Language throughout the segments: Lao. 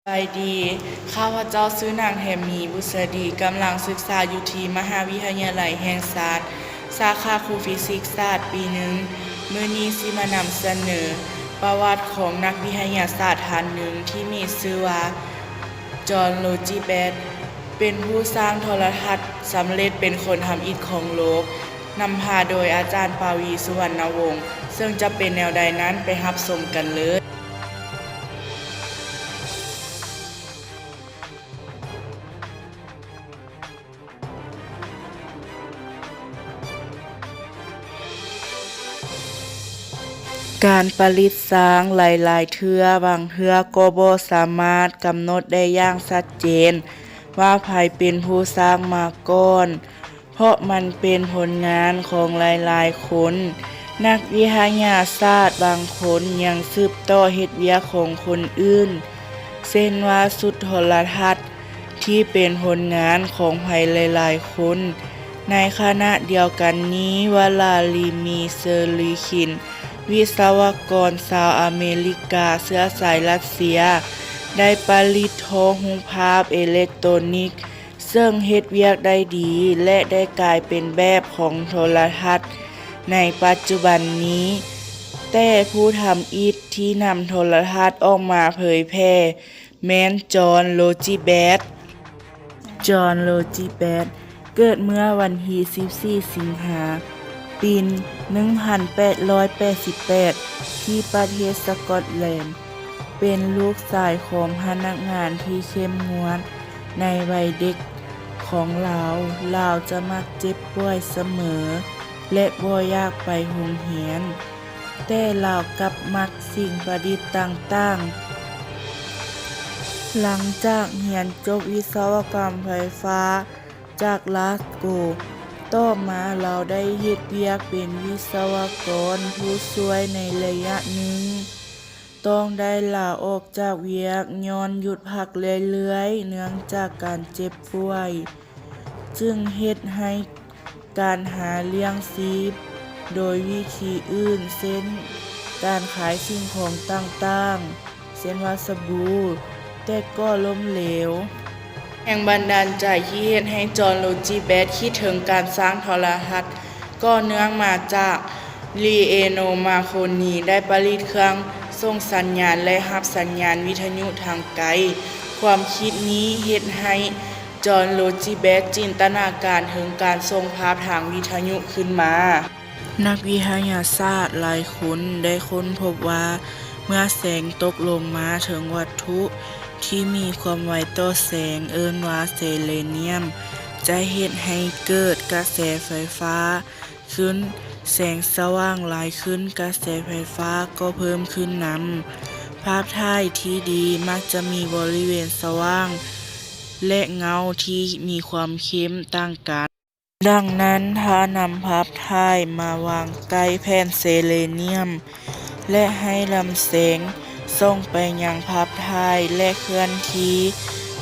ສະບາຍດີ, ຂ້າພະເຈົ້າຊື່ນາງ ແຮມມີ ບຸດສະດີ, ກຳລັງສຶກສາຢູ່ທີ່ມະຫາວິທະຍາໄລແຫ່ງຊາດ ສາຂາຄູຟີຊິກສາດ ປີໜຶ່ງ. ມື້ນີ້ຊິມານຳສະເໜີປະຫວັດຂອງນັກວິທະຍາສາດທ່ານໜຶ່ງທີ່ມີຊື່ວ່າ ຈອນ ໂຣຈິແບັດ ເປັນຜູ້ສ້າງໂທລະທັດສຳເລັດເປັນຄົນທຳອິດຂອງໂລກ, ນຳພາໂດຍອາຈານ ປາວີ ສຸວັນນະວົງ, ເຊິ່ງຈະເປັນແນວໃດນັ້ນ ໄປຮັບຊົມກັນເລີຍ. ການປະລິດສ້າງຫຼາຍໆເທື່ອ, ບາງເທື່ອກໍບໍ່ສາມາດກຳນົດໄດ້ຢ່າງຊັດເຈນວ່າໃຜເປັນຜູ້ສ້າງມາກ່ອນ, ເພາະມັນເປັນຜົນງານຂອງຫຼາຍໆຄົນ. ນັກວິທະຍາສາດບາງຄົນຍັງສືບຕໍ່ເຮັດວຽກຂອງຄົນອື່ນ, ເຊັ່ນວ່າຊຸດໂທລະທັດ ທີ່ເປັນຜົນງານຂອງໃຜຫຼາຍໆຄົນ. ໃນຂະນະດຽວກັນນີ້, ວະລາດີມີ ເຊີລີຄິນ ວິສະວະກອນຊາວອາເມລິກາເຊື້ອສາຍຣັດເຊຍ ໄດ້ປະລິດທໍ່ຮູບພາບເອເລັກໂຕຣນິກ ເຊິ່ງເຮັດວຽກໄດ້ດີ ແລະ ໄດ້ກາຍເປັນແບບຂອງໂທລະທັດໃນປັດຈຸບັນນີ້, ແຕ່ຜູ້ທຳອິດທີ່ນຳໂທລະທັດອອກມາເຜີຍແຜ່ ແມ່ນ ຈອນ ໂຣຈິແບັດ. ຈອນ ໂຣຈິແບັດ ເກີດເມື່ອວັນທີສິບສີ່ ສິງຫາ ປີໜຶ່ງພັນແປດຮ້ອຍແປດສິບແປດ ທີ່ປະເທດສະກອດແລນ, ເປັນລູກຊາຍຂອງພະນັກງານທີ່ເຂັ້ມງວດໃນໄວເດັກຂອງລາວ. ລາວຈະມັກເຈັບປ່ວຍສະເໝີ ແລະ ບໍ່ຢາກໄປໂຮງຮຽນ. ແຕ່ລາວກັບມັກສິ່ງປະດິດຕ່າງໆ. ຫຼັງຈາກຮຽນຈົບວິສະວະກຳໄຟຟ້າຈາກ Glasgow, ຕໍ່ມາລາວໄດ້ເຮັດວຽກເປັນວິສະວະກອນຜູ້ຊ່ວຍໃນໄລຍະໜຶ່ງ, ຕ້ອງໄດ້ລາອອກຈາກວຽກຍ້ອນຢຸດພັກເລື້ອຍໆ ເນື່ອງຈາກການເຈັບປ່ວຍ. ຈຶ່ງເຮັດໃຫ້ການຫາລ້ຽງຊີບໂດຍວິທີອື່ນ ເຊັ່ນ ການຂາຍສິ່ງຂອງຕ່າງໆ ເຊັ່ນວ່າສະບູ, ແຕ່ກໍລົ້ມເຫຼວ. ແຮງບັນດານໃຈທີ່ເຮັດໃຫ້ຈອນ ໂຣຈິແບັດ ຄິດເຖິງການສ້າງໂທລະທັດ ກໍເນື່ອງມາຈາກ ລີເອໂນ ມາໂຄນີ ໄດ້ປະລິດເຄື່ອງສົ່ງສັນຍານ ແລະ ຮັບສັນຍານວິທະຍຸທາງໄກ. ຄວາມຄິດນີ້ເຮັດໃຫ້ຈອນ ໂຣຈິແບັດ ຈິນຕະນາການເຖິງການສົ່ງພາບທາງວິທະຍຸຂຶ້ນມາ. ນັກວິທະຍາສາດຫຼາຍຄົນໄດ້ຄົ້ນພົບວ່າ ເມື່ອແສງຕົກລົງມາເຖິງວັດຖຸທີ່ມີຄວາມໄວຕໍ່ແສງ ເອີ້ນວ່າເຊເລນຽມ ຈະເຮັດໃຫ້ເກີດກະແສໄຟຟ້າ ຂຶ້ນ, ແສງສະຫວ່າງຫຼາຍຂຶ້ນ, ກະແສໄຟຟ້າກໍເພີ່ມຂຶ້ນນຳ. ພາບຖ່າຍທີ່ດີມັກຈະມີບໍລິເວນສະຫວ່າງ ແລະ ເງົາທີ່ມີຄວາມເຂັ້ມຕ່າງກັນ. ດັ່ງນັ້ນ, ຖ້ານຳພາບຖ່າຍມາວາງໃກ້ແຜ່ນເຊເລນຽມ ແລະ ໃຫ້ລຳແສງສ່ອງໄປຍັງພາບຖ່າຍ ແລະ ເຄື່ອນທີ່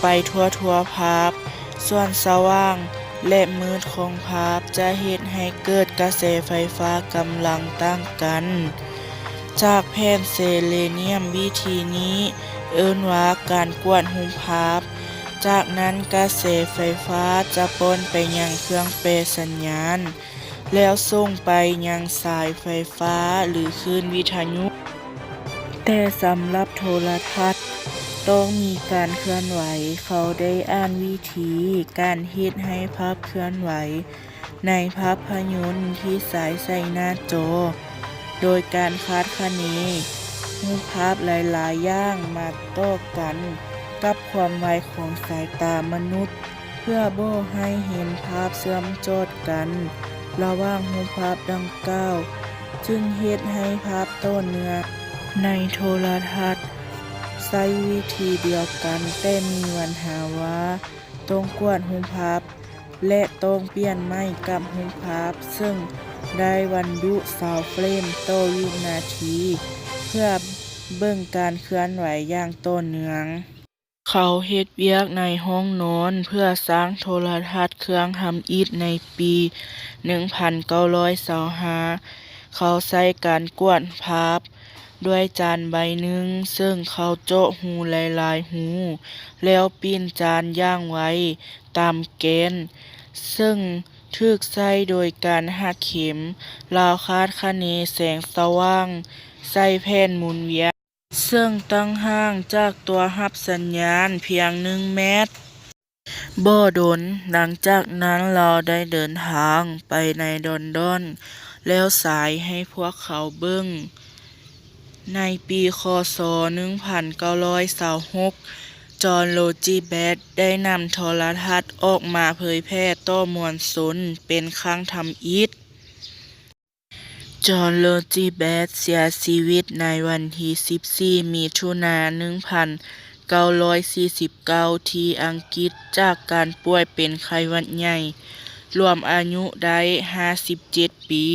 ໄປທົ່ວໆພາບ, ສ່ວນສະຫວ່າງ ແລະ ມືດຂອງພາບຈະເຮັດໃຫ້ເກີດກະແສໄຟຟ້າກຳລັງຕ່າງກັນຈາກແຜ່ນເຊເລນຽມ. ວິທີນີ້ເອີ້ນວ່າການກວດຮູບພາບ. ຈາກນັ້ນກະແສໄຟຟ້າຈະປ່ອນໄປຍັງເຄື່ອງແປສັນຍານ ແລ້ວສົ່ງໄປຍັງສາຍໄຟຟ້າ ຫຼື ຄື້ນວິທະຍຸ. ແຕ່ສຳລັບໂທລະທັດ ຕ້ອງມີການເຄື່ອນໄຫວ. ເຂົາໄດ້ອ່ານວິທີການເຮັດໃຫ້ພາບເຄື່ອນໄຫວໃນພາບພະຍົນທີ່ສາຍໃສ່ໜ້າຈໍ ໂດຍການຄາດຄະເນຮູບພາບຫຼາຍໆຢ່າງມາຕໍ່ກັນກັບຄວາມໄວຂອງສາຍຕາມະນຸດ ເພື່ອບໍ່ໃຫ້ເຫັນພາບເຊື່ອມຈອດກັນລະຫວ່າງຮູບພາບດັ່ງກ່າວ, ຈຶ່ງເຮັດໃຫ້ພາບຕໍ່ເນື່ອງ. ໃນໂທລະທັດໃຊ້ວິທີດຽວກັນ, ແຕ່ມີບັນຫາວ່າຕ້ອງກວດຮູບພາບ ແລະ ຕ້ອງປ່ຽນໃໝ່ກັບຮູບພາບ, ເຊິ່ງໄດ້ວັນດຸຊາວເຟຣມຕໍ່ວິນາທີ ເພື່ອເບິ່ງການເຄື່ອນໄຫວຢ່າງຕໍ່ເນື່ອງ. ເຂົາເຮັດວຽກໃນຫ້ອງນອນເພື່ອສ້າງໂທລະທັດເຄື່ອງທຳອິດໃນປີໜຶ່ງພັນເກົ້າຮ້ອຍຊາວຫ້າ. ເຂົາໃຊ້ການກວດພາບ ດ້ວຍຈານໃບໜຶ່ງ, ເຊິ່ງເຂົາເຈາະຮູຫຼາຍໆຮູ ແລ້ວປິ່ນຈານຢ່າງໄວຕາມແກນ, ເຊິ່ງຖືກໃຊ້ໂດຍການຫັກເຂັມ. ລາວຄາດຄະເນແສງສະຫວ່າງໃສ່ແຜ່ນໝູນວຽນ, ເຊິ່ງຕັ້ງຫ່າງຈາກຕົວຮັບສັນຍານພຽງໜຶ່ງແມັດ. ບໍ່ດົນຫຼັງຈາກນັ້ນ, ລາວໄດ້ເດີນທາງໄປໃນລອນດອນ ແລ້ວສາຍໃຫ້ພວກເຂົາເບິ່ງ. ໃນປີ ຄ.ສ. ໜຶ່ງພັນເກົ້າຮ້ອຍຊາວຫົກ, ຈອນ ໂຣຈິແບັດ ໄດ້ນຳໂທລະທັດອອກມາເຜີຍແຜ່ຕໍ່ມວນຊົນເປັນຄັ້ງທຳອິດ. ຈອນ ໂຣຈິແບັດ ເສຍຊີວິດໃນວັນທີສິບສີ່ ມິຖຸນາ ໜຶ່ງພັນເກົ້າຮ້ອຍສີ່ສິບເກົ້າ ທີ່ອັງກິດ ຈາກການປ່ວຍເປັນໄຂ້ຫວັດໃຫຍ່. ລວມອາຍຸໄດ້ຫ້າສິບເຈັດປີ.